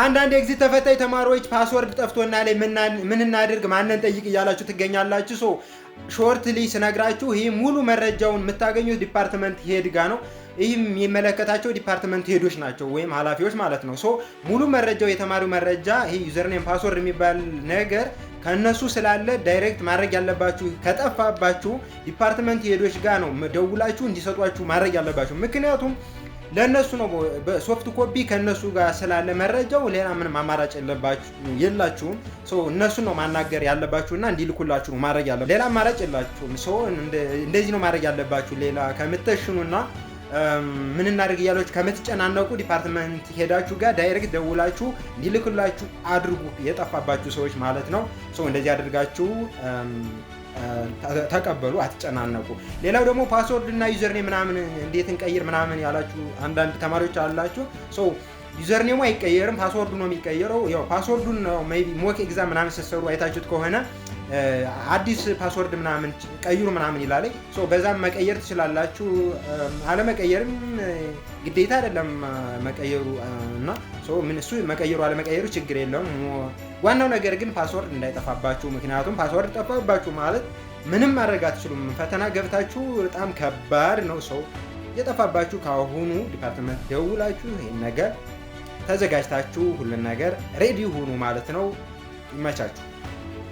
አንዳንድ exit ተፈታኝ ተማሪዎች password ጠፍቶናል፣ ምን እናድርግ፣ ማንን እንጠይቅ እያላችሁ ትገኛላችሁ። So shortly ስነግራችሁ ይህ ሙሉ መረጃውን የምታገኙት department head ጋ ነው። ይህ የሚመለከታቸው department head ኦች ናቸው ወይም ኃላፊዎች ማለት ነው። So ሙሉ መረጃው፣ የተማሪው መረጃ፣ ይህ username password የሚባል ነገር ከእነሱ ስላለ direct ማድረግ ያለባችሁ ከጠፋባችሁ department head ኦች ጋር ነው ደውላችሁ እንዲሰጧችሁ ማድረግ ያለባችሁ። ምክንያቱም ለእነሱ ነው፣ በ soft copy ከእነሱ ጋር ስላለ መረጃው ሌላ ምንም አማራጭ የላችሁም። እነሱን ነው ማናገር ያለባችሁ እና እንዲልኩላችሁ ነው ማድረግ ያለ፣ ሌላ አማራጭ የላችሁም። እንደዚህ ነው ማድረግ ያለባችሁ። ሌላ ከምትሸኑና ምን እናድርግ እያላችሁ ከምትጨናነቁ department head ኣችሁ ጋር direct ደውላችሁ እንዲልክላችሁ አድርጉ፣ የጠፋባችሁ ሰዎች ማለት ነው። እንደዚህ አድርጋችሁ ተቀበሉ፣ አትጨናነቁ። ሌላው ደግሞ password እና username ምናምን እንዴት እንቀይር ምናምን ያላችሁ አንዳንድ ተማሪዎች አላችሁ። Username ኡ አይቀየርም፣ password ኡ ነው የሚቀየረው። ያው password ኡን ነው maybe mock exam ምናምን ስትሰሩ አይታችሁት ከሆነ አዲስ password ምናምን ቀይሩ ምናምን ይላል። በዛም መቀየር ትችላላችሁ። አለመቀየርም ግዴታ አይደለም መቀየሩ እና ምን እሱ መቀየሩ አለመቀየሩ ችግር የለውም። ዋናው ነገር ግን password እንዳይጠፋባችሁ። ምክንያቱም password ጠፋባችሁ ማለት ምንም ማድረግ አትችሉም። ፈተና ገብታችሁ በጣም ከባድ ነው። So የጠፋባችሁ ከአሁኑ department ደውላችሁ ይህን ነገር ተዘጋጅታችሁ ሁሉን ነገር ready ሁኑ ማለት ነው። ይመቻችሁ።